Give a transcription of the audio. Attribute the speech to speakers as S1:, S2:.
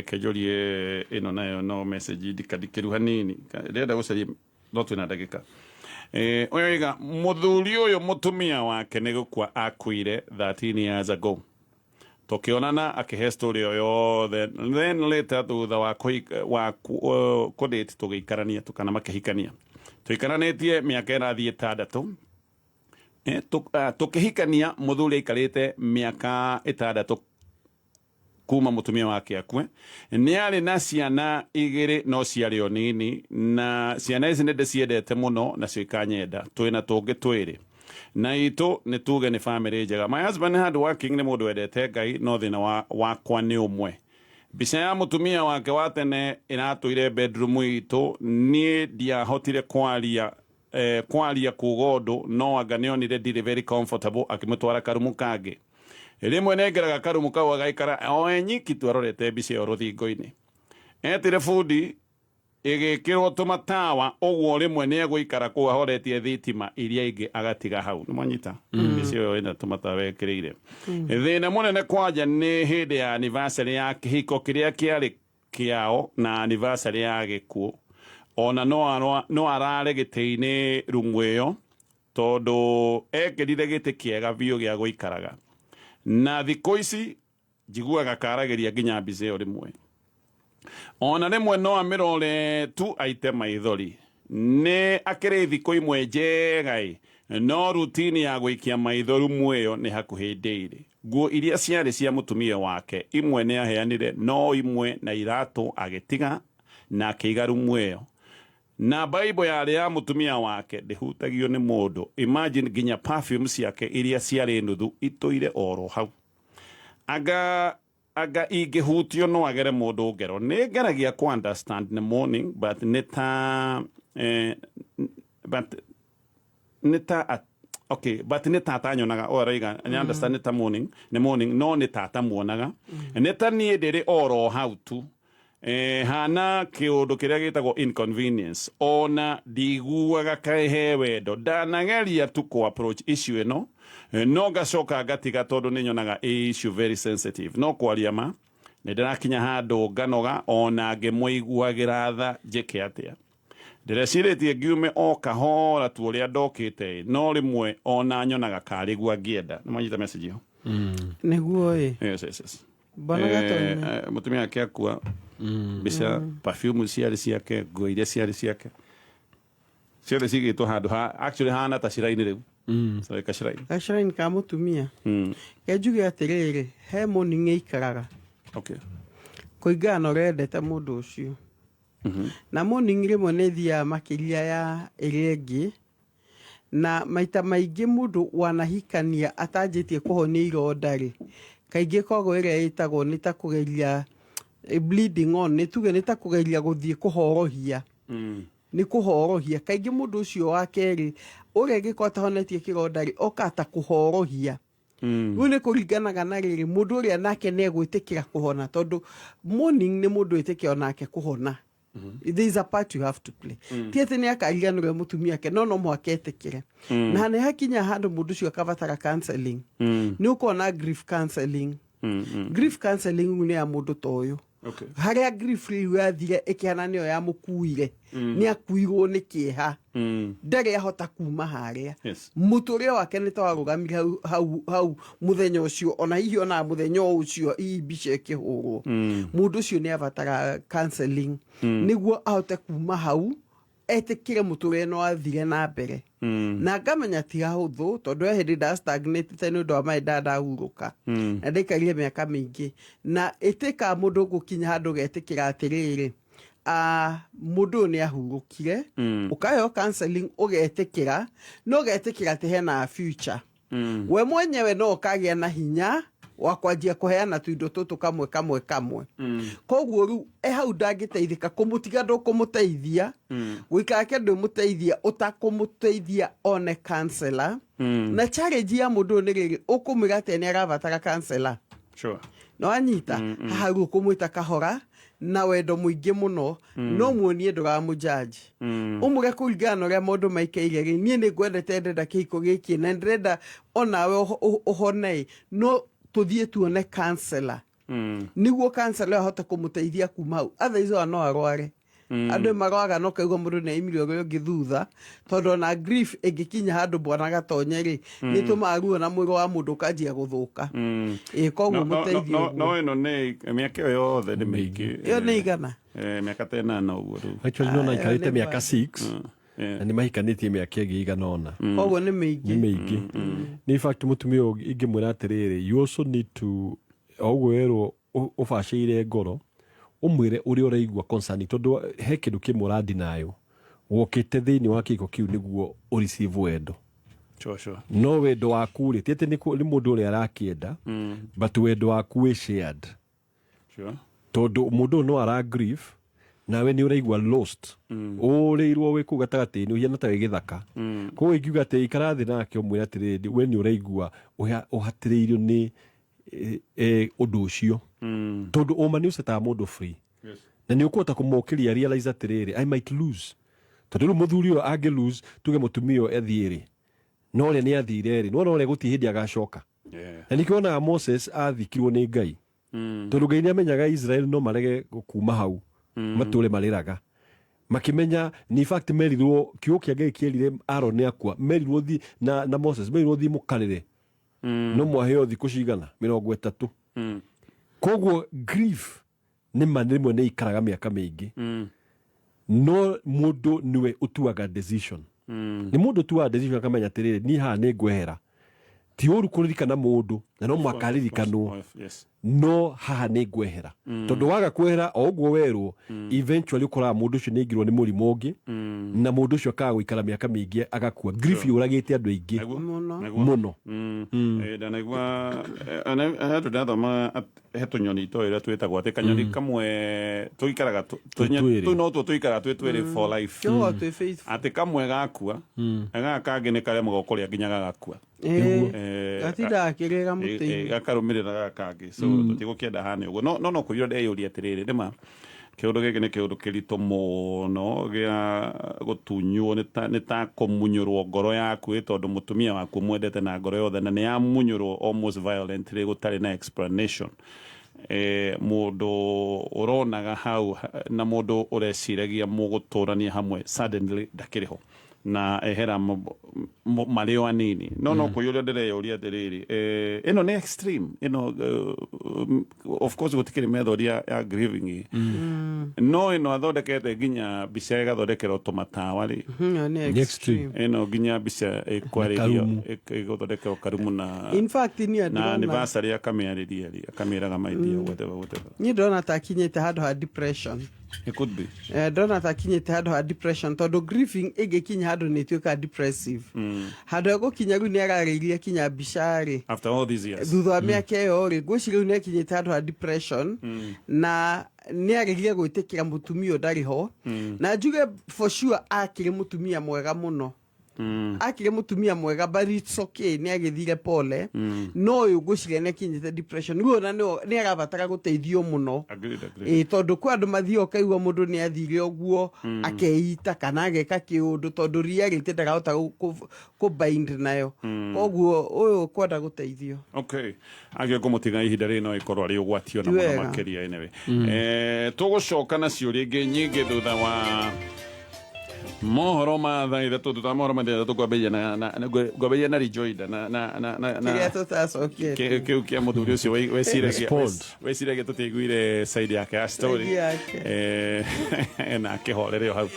S1: Kenjorie ĩno nayo no message ndikandikĩru hanini. Ndĩrenda gũcaria no twĩna ndagĩka. Ũyũ oiga mũthuri ũyũ mũtumia wake nĩ gũkua akuire 13 years ago. Tũkĩonana akĩhe story ĩyo yothe, then later thutha wa wa kũdate tũgĩikarania kana makĩhikania. Tũikaranĩtie mĩaka ĩrathiĩ 6. Tũkĩhikania mũthuri aikarĩte mĩaka 6 kuma mũtumia wake akue. Nĩ arĩ na ciana 2 no ciarĩ o nini, na ciana ici nĩ ndĩciendete mũno nacio ikanyenda. Twĩna tũngĩ 2 na itũ nĩ tuge nĩ family njega. My husband hard working, nĩ mũndũ wendete Ngai, no thĩna wakwa nĩ ũmwe. Mbica ya mũtumia wake wa tene ĩratũire bedroom itũ. Niĩ ndiahotire kwaria kuga ũndũ, no anga nĩonire ndirĩ very comfortable, akĩmũtwara karumu kangĩ. Rĩmwe nengeraga karumu kau agaikara o e nyiki tu arorete mbica ĩyo rũthingo-inĩ. Etire bundi ĩgĩkĩrwo tũmatawa ũguo rĩmwe nĩegũikara kũu ahoretie thitima iria ingĩ agatiga hau. Nĩmwanyita? Mbica ĩyo ĩna tũmatawa ekĩrĩire. Thĩna mũnene kwanja nĩ hĩndĩ ya anniversary ya kĩhiko kĩrĩa kĩarĩ kĩao na anniversary ya gĩkuũ. Ona no arare gĩtĩ-inĩ rumu ĩyo tondũ ekĩrire gĩtĩ kĩega biũ gĩa gũikaraga. Na thikũ ici njiguaga karagĩria nginya mbica ĩyo rĩmwe. Ona rĩmwe no amĩrore tu aite maithori. Nĩ akĩrĩ thikũ imwe njega ĩ, no routine ya gũikia maitho rumu ĩyo nĩ hakuhĩ daily. Nguo iria ciarĩ cia mũtumia wake imwe nĩ aheanire, no imwe na iratũ agĩtiga na akĩiga rumu ĩyo. Na Bible yarĩ ya mũtumia wake ndĩhutagio nĩ mũndũ. Imagine nginya perfume ciake iria ciarĩ nuthu itũire oro hau. Anga ingĩhutio no agere mũndũ ngero. Nĩ ngeragia kũ understand nĩ morning, but nĩ ta, but nĩ ta, okay, but nĩ ta atanyonaga. O araiga nĩ understand nĩ ta morning, nĩ morning, no nĩ ta atamuonaga. Nĩ ta niĩ ndĩrĩ oro hau tu. Hana kĩũndũ kĩrĩa gĩtagwo inconvenience. Ona ndiguaga kaĩ he wendo. Ndanageria tu kũ approach issue ĩno, no ngacoka ngatiga tondũ nĩ nyonaga ĩ issue very sensitive. No kwaria ma nĩ ndĩrakinya handũ nganoga ona ngĩmũiguagĩra tha njĩke atĩa. Ndĩrecirĩtie ngiume o kahora tu ũrĩa ndokĩte, no rĩmwe ona nyonaga karĩ guo angĩenda. Nĩ mwanyita message ĩyo?
S2: Nĩguo ĩ.
S1: Yes, yes, yes.
S2: Mbona gatonye.
S1: Mũtumia wake akua, mbica, perfume ciarĩ ciake, nguo iria ciarĩ ciake ciothe cigĩtwo handũ ha actually hana ta shrine rĩu. So ka shrine.
S2: Ka shrine ka mũtumia. Ke njuge atĩrĩrĩ, he mourning ĩikaraga. Kũringana na ũrĩa wendete mũndũ ũcio. Na mourning rĩmwe nĩ ĩthiaga makĩria ya ĩrĩa ĩngĩ. Na maita maingĩ mũndũ wanahikania atanjĩtie kũhonia ironda rĩ, kaingĩ ĩkoragwo ĩrĩa ĩtagwo nĩ ta kũgeria bleeding on, nĩ tuge nĩ ta kũgeria gũthiĩ kũhorohia. Nĩ kũhorohia. Kaingĩ mũndũ ũcio wa kerĩ ũrĩa angĩkorwo atahonetie kĩronda rĩ, okaga ta kũhorohia. Rĩu nĩ kũringanaga na rĩrĩ, mũndũ ũrĩa nake nĩ egwĩtĩkĩra kũhona, tondũ mourning nĩ mũndũ wĩtĩkĩra onake kũhona. There is a part you have to play. Ti atĩ nĩ akariganĩrwo mũtumia wake, no no mũhaka etĩkĩre. Na nĩ hakinya handũ mũndũ ũcio akabatara counseling. Nĩ ũkona grief counseling. Grief counseling nĩ ya mũndũ ta ũyũ. Harĩa grief rĩu yathire ĩkĩhana nĩyo yamũkuire. Nĩ akuirwo nĩ kĩeha. Ndarĩ ahota kuma harĩa. Mũtũrĩre wake nĩ ta warũgamire hau, hau, hau mũthenya ũcio, ona hihi ona mũthenya o ũcio hihi mbica ĩkĩhũrwo. Mũndũ ũcio nĩ abatara counseling. Nĩguo ahote kuma hau etĩkĩre mũtũrĩre no athire na mbere. Na ngamenya ti hahũthũ, tondũ he hĩndĩ nda stagnate nĩ ũndũ wa maĩ ndahurũka. Na ndaikarire mĩaka mĩingĩ. Na ĩtĩkaga mũndũ gũkinya handũ ũgetĩkĩra atĩrĩrĩ, mũndũ ũyũ nĩ ahurũkire, ũkaheo counseling ũgetĩkĩra, no ũgetĩkĩra atĩ hena future. We mwenyewe no ũkagĩa na hinya wa kwanjia kũheana tũindo tũtũ kamwe kamwe kamwe. Koguo rĩu e hau ndangĩteithĩka, kũmũtiga ndũkũmũteithia, gũikara ke ndũmũteithia, ũtakũmũteithia one counselor. Na challenge ya mũndũ ũyũ nĩ rĩrĩ, ũkũmwĩra atĩa nĩ arabatara counselor? No anyita haha rĩu ũkũmwĩta kahora na wendo mũingĩ mũno, no muonie ndũramũjudge. Ũmũre kũringana na ũrĩa maũndũ maikaire rĩ, niĩ nĩ ngwendete, ndĩrenda kĩhiko gĩkĩ na ndĩrenda onawe ũhone ĩ, no Tũthiĩ tuone counselor nĩguo counselor ahote kũmũteithia kuma hau. Otherwise ona no arware. Andũ marwaga no kaigua mũndũ nĩ aimire ũrĩa ũngĩ thutha, tondũ ona grief ĩngĩkinya handũ bwana gatonye rĩ, nĩ ĩtũmaga ruo na mwĩrĩ wa mũndũ ũkanjia gũthũka. Ĩ koguo mũteithie
S1: no
S2: ũguo.
S1: Ĩno nĩ mĩaka ĩyo yothe nĩ mĩingĩ.
S2: Ĩyo nĩ igana.
S1: Mĩaka ta 8 ũguo rĩu.
S3: Actually no
S2: Ah, ĩyo
S3: naikarĩte
S2: nĩ
S3: mĩaka
S2: bad.
S3: 6 na nĩ mahikanĩtie mĩaka ĩngĩ igana ũna.
S2: Koguo nĩ mĩingĩ.
S3: Nĩ mĩingĩ. Nĩ in fact mũtumia ũyũ ingĩmwĩra atĩrĩrĩ, you also need to, o ũguo werwo ũbacĩire ngoro, ũmwĩre ũrĩa ũraigua concerning, tondũ he kĩndũ kĩmwe ũrandinayo wokĩte thĩinĩ wa kĩhiko kĩu nĩguo ũreceive wendo.
S1: Sure.
S3: No wendo waku rĩ, ti atĩ nĩ mũndũ ũrĩa arakĩenda, but wendo waku wĩ shared. Tondũ mũndũ ũyũ no ara grief, nawe nĩ ũraigua lost, ũrĩirwo wĩ kũu gatagatĩ-inĩ, ũhiana ta wĩ gĩthaka. Koguo ingiuga atĩ ikara thĩ nake, ũmwĩre atĩrĩrĩ, we nĩ ũraigua ũhatĩrĩirio nĩ ũndũ ũcio, tondũ ũma nĩ ũcetaga mũndũ free. Na nĩ ũkũhota kũmũkĩria realize atĩrĩrĩ, I might lose, tondũ rĩu mũthuri ũyũ angĩ lose, tuge mũtumia ũyũ athiĩ rĩ, no ũrĩa nĩ athire rĩ, nĩwona ũrĩa gũtirĩ hĩndĩ agacoka. Na nĩkĩo wonaga Moses athikirwo nĩ Ngai, tondũ Ngai nĩ amenyaga Israel no marege kuma hau matũre marĩraga makĩmenya. In fact merirwo, kiugo kĩa Ngai kĩerire Aaron nĩ akua, merirwo thi na Moses, merirwo thi mũkarĩre, no mwaheo thikũ cigana? 30. Koguo grief nĩ ma rĩmwe nĩ ikaraga mĩaka mĩingĩ, no mũndũ nĩwe ũtuaga decision. Nĩ mũndũ ũtuaga decision akamenya atĩrĩrĩ, niĩ haha nĩ ngwehera. Ti ũru kũririkana mũndũ na no mũhaka aririkanwo, no haha nĩ ngwehera, tondũ waga kwehera o ũguo werwo, eventually ũkoraga mũndũ ũcio nĩ aingĩrwo nĩ mũrimũ ũngĩ, na mũndũ ũcio akaga gũikara mĩaka mĩingĩ agakua. Grief yũragĩte andũ aingĩ.
S2: Mũno.
S1: Nĩguo.
S3: Mũno.
S1: Ndanaigua handũ ndathoma he tũnyoni toĩ ũrĩa twĩtagwo atĩ kanyoni kamwe tũikaraga
S3: Twĩ twĩrĩ.
S1: tũu no tuo tũikaraga twĩ twĩrĩ for life.
S2: Kĩo twĩ faithful.
S1: Atĩ kamwe gakua, gaka kangĩ nĩ karemagwo kũrĩa nginya gagakua.
S2: Gatindaga akĩrĩra mũtĩ-inĩ.
S1: Gakarũmĩrĩra gaka kangĩ, so tũtigũkĩenda hane ũguo, no kũiyũra ndeyũria atĩrĩrĩ, nĩma kĩũndũ gĩkĩ nĩ kĩũndũ kĩritũ mũno gĩa gũtunywo, nĩ ta kũmunyũrwo ngoro yaku ĩ, tondũ mũtumia waku ũmwendete na ngoro yothe na nĩ yamunyũrwo almost violently gũtarĩ na explanation. Mũndũ ũronaga hau na mũndũ ũreciragia mũgũtũrania hamwe suddenly ndakĩrĩ ho na ehera marĩ o anini, no kũiyũria ndĩreyũria atĩrĩrĩ, ĩno nĩ extreme ĩno. Of course gũtikĩrĩ method ya grieving, no ĩno athondekete nginya mbica ĩgathondekerwo tũmatawa rĩ.
S2: Ĩyo nĩ
S3: Nĩ extreme.
S2: extreme.
S1: Ĩno nginya mbica ĩkwarĩrio
S3: Karumu.
S1: Ĩgũthondekerwo karumu na
S2: In fact niĩ
S1: na
S2: ndĩrona
S1: anniversary akamĩarĩria rĩ, akamĩraga my dear, whatever, whatever.
S2: Niĩ ndĩrona ta akinyĩte handũ ha depression.
S1: It could be.
S2: Ndona ta akinyĩte handũ ha depression, tondũ grieving ĩngĩkinya handũ nĩ ĩtuĩkaga depressive, handũ egũkinya rĩu nĩ ararĩirie kinya mbica rĩ.
S1: After all these years.
S2: Thutha wa mĩaka ĩyo rĩ, ngwĩciria rĩu nĩ akinyĩte handũ ha depression na nĩ aregire gwĩtĩkĩra mũtumia ũyũ ndarĩ ho. Na njuge for sure akĩrĩ mũtumia mwega mũno, akĩrĩ mũtumia mwega, but it's okay, nĩ agĩthire pole. No ũyũ ngwĩciria nĩ akinyĩte depression rĩu, ona nĩ arabatara gũteithio mũno.
S1: Agreed.
S2: Ĩ tondũ kwĩ andũ mathiĩ ũkaigua mũndũ nĩ athire ũguo akeita kana ageka kĩũndũ, tondũ reality ndarahota kũ bind nayo. Koguo ũyũ kwenda gũteithio.
S1: Okay, agä kå må tiga ihinda rä no ĩkorwo arä ũgwati ona
S2: Ti
S1: mũno
S2: wega.
S1: makĩria. Anyway, tũgũcoka na ciũria ingĩ nyingĩ thutha wa mohoro ma thaa 3. Thutha wa mohoro ma thaa 3 ngwambĩrĩria ngwambĩrĩria na rejoinder na
S2: Kĩrĩa tũtacokete.
S1: Kĩu kĩa mũthuri ũcio weciragia
S3: Respond.
S1: weciragia tũtiaiguire side yake ya story.
S2: Side yake.
S1: Na akĩhorere o hau.